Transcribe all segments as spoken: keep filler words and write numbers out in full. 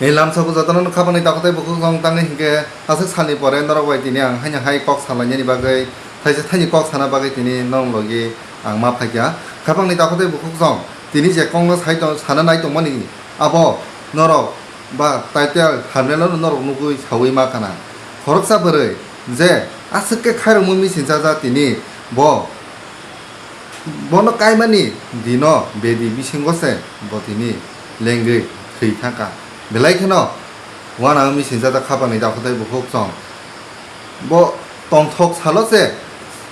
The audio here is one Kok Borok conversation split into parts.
Ni lamsao jotono khapangni takhuk tei bukhuk song tangwi hinkhe aswk salni pore norok bai tini ang haino hai kok salainani bagwi thaisa thaini kok sana bagwi tini norok logi ang ma phaikha. Khapangni takhuk tei bukhuk song tini je kokno sai tong, sana nai tongmani abo norok ba title thumbnail-o norok nugwi saui ma khana. Khoroksa bwrwi je aswk khe khairokma missing chajak tini bo Bono kaimani dino bedi bisingo se bo tini lengwi thwi thangkha. Belai kheno uanao missing chajak khapangni takhuk tei bukhuk song. Bo tongthok salo se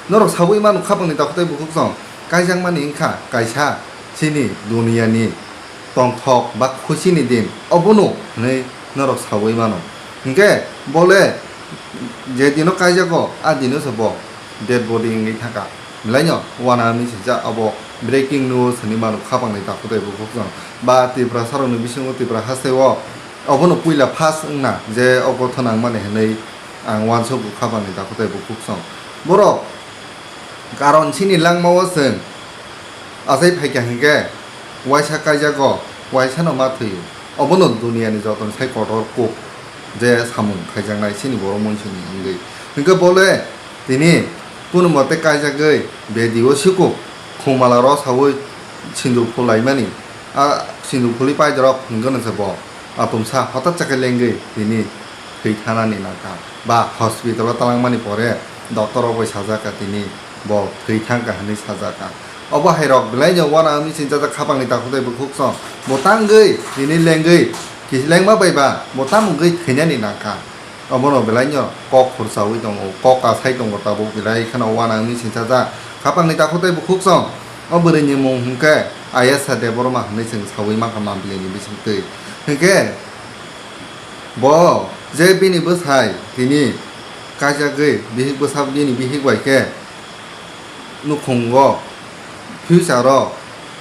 norok saui mano khapangni takhuk tei bukhuk song. Kaijakmani wngkha kaisa chini duniyani tongthok ba khuchini din obono hwnwi norok saui mano. Hinkhe bole je dino kaijago a dino se bo dead body wngwi thangkha. Belaino uanao missing chajak abo breaking news hinwi mano khapangni takhuk tei bukhuk song. Ba Tiprasarokni bisingo Tipra hasteo obono puila first wngna je o gotho nangmani hinwi ang uansukgo khapangni takhuk tei bukhuk song. Borok karon chini langmao chwng achai phaikha hinkhe waisa kaijago, waisano ma thwio. Obono duniyani jotono sai kotor kuk je samung khaijaknai chini borok muisungni wngwi. Hinkhe bole tini kunumote kaijagwi bedi o siko khumala rw saui sindur phulaimani. A sindur phulwi paidorok hinkhe se bo atumsa hotat chakhe lengwi tini thwi thanani nangkha ba hospital o talangmani pore doctor rok bai sajak kha tini bo thwi thangkha hinwi sajak kha. Obo hai rok belai no uanao missing chajak khapangni takhuk tei bukhuk song bo tangwi tini lengwi kis lengma bai ba bo tamo wngwi thwinani nangkha. Obono belai no kok khurchaui tongo, kok kasai tongo tabuk belai kheno uanao missing chajak khapangni takhuk tei bukhuk song. O bwrwi ni mung hinkhe Ayesha Debbarma hinwi chwng saui mankha Mambili ni bisingtwi. Hinkhe bo je bini bwsai tini kaijagwi bihik bwsa bini bihik bai khe nukhungo future o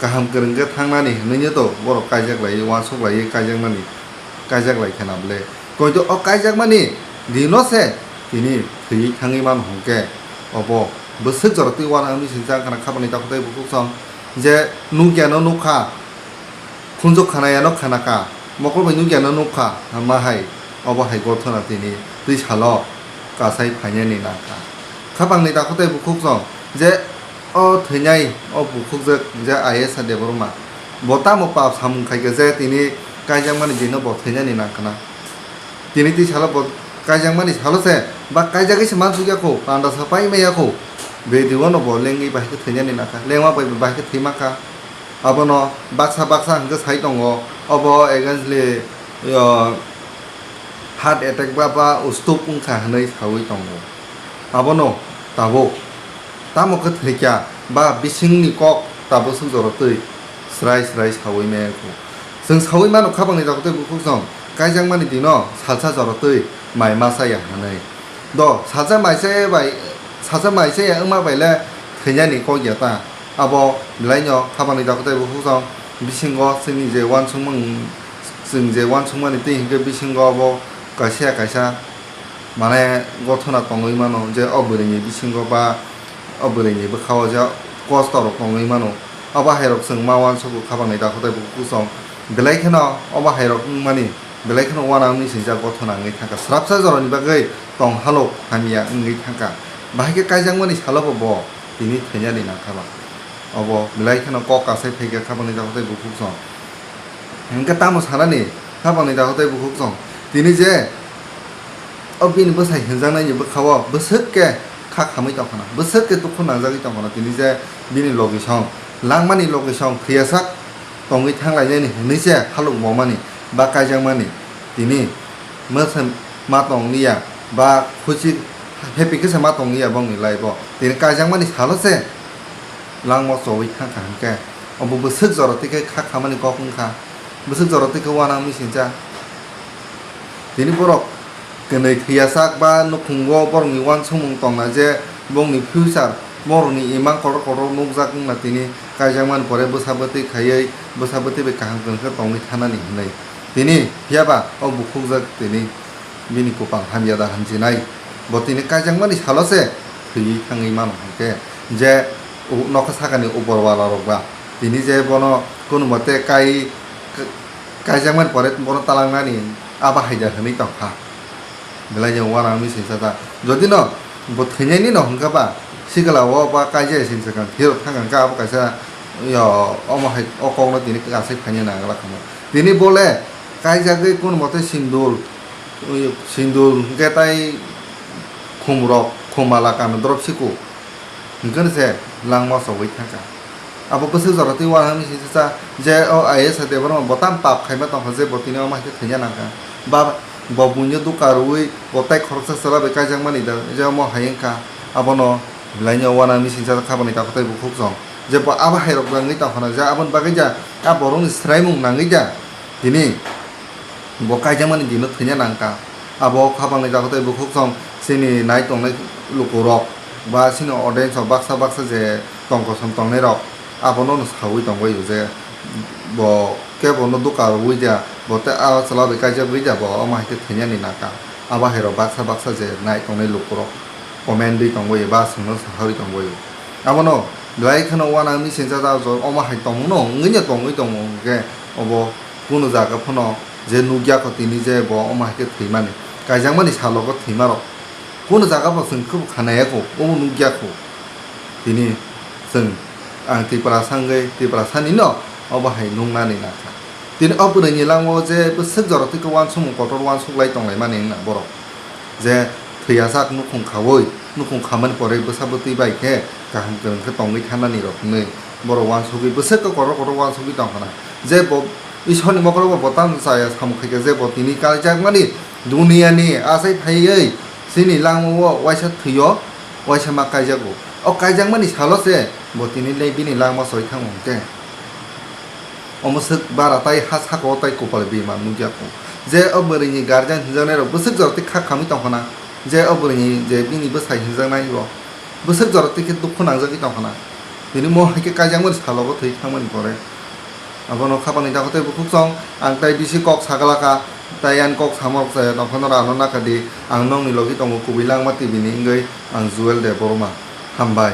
kaham kwrwng khe thangnani hinwi to borok kaijak lai uansuk lai kaijaknani kaijak lai khe na bwle. Koito o kaijakmani dino se tini thwi thangwi mano hinkhe obo bwswk jora twi uanao missing chajak khapangni takhuk tei bukhuk song je nukya no nukha. Khunju khanaya no khanakha, mokol bai nukya no nukha, ma hai, obo hai gothona tini twi salo kasai phainani nangkha. Khapangni takhuk tei bukhuk song je o thwinai o bukhukjak je Ayesha Debbarma, bo tamo pap samung khaikha je tini kaijakmani dino bo thwinani nangkhana. Tini twi salo bo kaijakmani salo se ba kaijagwi se mansukya kho, panda sa pai maya kho. Bedi o no bo lengwi bahai khe thwinani nangkha, lengma bai bahai khe thwi mankha. Abono baksa baksa hwnkhe sai tongo, obo againstly, o, heart attack ba, ba stroke wngkha hwnwi saui tongo. Abono tabuk tamo khe thwikha ba bisingni kok tabuk swk jora twi srai srai saui maya kho. Chwng saui mano khapangni takhuk tei bukhuk song kaijakmani dino salsa jora twi mai ma chaya hwnwi. Do, salsa mai chaya bai, salsa mai chaya wngma bai le thwinani kok ya ta. Abo belaino khapangni takhuk tei bukhuk song bisingo chini je uansukmung, chwng je uansukmani twi hinkhe bisingo abo kaisa ya kaisa mane gothona tongwi mano je o bwrwini bisingo ba o bwrwini bwkhao je kosto rok tongwi mano. Abo hai rok chwng ma uansugo khapangni takhuk tei bukhuk song belai kheno obo hai rok wngmani. Belai kheno uanao missing chajak gothona wngwi thangkha, swrapsa jorani bagwi tong halok hamya wngwi thangkha. Bahai khe kaijakmani salobo bo tini thwinani nangkha ba. Obo belai kheno kok kasai phaikha khapangni takhuk tei bukhuk song. Hinkhe tamo sanani khapangni takhuk tei bukhuk song. Tini je o bini bwsai hinjaknaini bwkhao bwswk khe kha khamwi tongkhana, bwswk khe dukhu nangjagwi tongkhana, tini je bini logisong langmani logisong thwiyasak tongwi thanglainani hwnwi se halok bomani ba kaijakmani tini mwthang ma tong liya ba khuchi happy khe se ma tong liya bongni life o. Tini kaijakmani salo se langma chowi thangkha hinkhe obo bwswk jora twi khe kha khamani kok wngkha, bwswk jora twi khe uanao missing cha. Tini borok kwnwi thwiyasak ba nukhungo borokni uansukmung tongna je bongni future, borokni imang kotor kotor nukjak wngna tini kaijakmani pore bwsa bwtwi khaiwi bwsa bwtwi bai kaham kwrwng khe tongwi thanani hwnwi. Tini phiyaba o bukhukjak tini bini kwpang hamya da hamjinai. Bo tini kaijakmani salo se thwiwi thangwi mano hinkhe je u-, nokha sakani upor wala rok ba tini je bono kunu mote kai, kaijakmani pore bono talangnani abo hai da hwnwi tongkha. Belai je uanang misi sata. Jodi no bo thwinaini no hwnkha ba, sikla o ba kaijai sing sakang, thiro thangkang kha abo kaisa, yo, omo hai o kokno tini kasai phaina nangla khamo. Tini bole kaijagwi kun mote sindul, ui, sindul hwnkhe tai khumrok, khumala kanwi drop siko. Hwnkhe se langma chogwi thangkha. Abo bwswk jora twi uanang misi sata je o I A S Debbarma bo tam pap khaima tongkha je bo tini omo hai khe thwina nangkha. Ba bo buino duka rwui bo tai khoroksa chwla bai kaijakmani da je omo hai wngkha. Abono belaino uanang misi sata khabangni takhwtai bukhuk song je bo abo hai rok wngwi tongkha na je aboni bagwi ja a borokni swraimung nangwi ja. Tini bo kaijakmani dino thwina nangkha. Abo khabangni jaga tei bukhuk song chini nai tongnai lukurok ba chini audience rok baksa baksa je tong kosom tongnairok abono no saui tongbaio je bo kebo no duka rwui ja, bo tei a chwla bai kaijagwi ja, bo omo hai khe thwinani nangkha. Abo hai rok baksa baksa je nai tongnai lukurok comment ri tongbaio ba chwngno saharwi tongbaio. Abono belai kheno uanang misi sata omo hai tongmungno wngwi no tongwi tongo hwnkhe obo kunu jaga phano je nukya kho tini je bo omo hai khe thwimani, kaijakmani salogo thwimarok kunu jaga bo chwng khe bo khanaya kho, obo nukya kho. Tini chwng ang Tiprasa wngwi Tiprasani no obo hai nuknani nangkha. Tini o bwrwini langmao je bwswk jora twi khe uansukmung kotor uansuk lai tonglaimani wngna borok. Je thwiyasak nukhung khaui, nukhung khamani pore bwsa bwtwi bai khe kaham kwrwng khe tongwi thanani rok hwnwi borok uansugwi bwswk khe kotor kotor uansugwi tongkhana. Je bo Ishorni mokologo bo tamo chaya samung khaikha je bo tini kaijakmani duniyani achai phaiwi chini langmao waisa thwio, waisa ma kaijago. O kaijakmani salo se bo tini le bini langma choi thango hwnkhe. Omo swk bara tai ha saka o tai kopal bima nukya kho. Je o bwrwini guardian hinjaknai rok bwswk jora twi kha khamwi tongkhana. Je o bwrwini je bini bwsai hinjaknai bo bwswk jora twi khe dukhu nangjagwi tongkhana. Tini mo hai khe kaijakmani salogo thwi thangmani pore. Abono khapangni dakho tei bukhuk song ang tai bisi kok saglaka. Tai ani kok samorok chaya tongkhana rano nakha di. Ang nokni logi tongo kubui langma T V ni wngwi ang Jewel Debbarma. Hambai.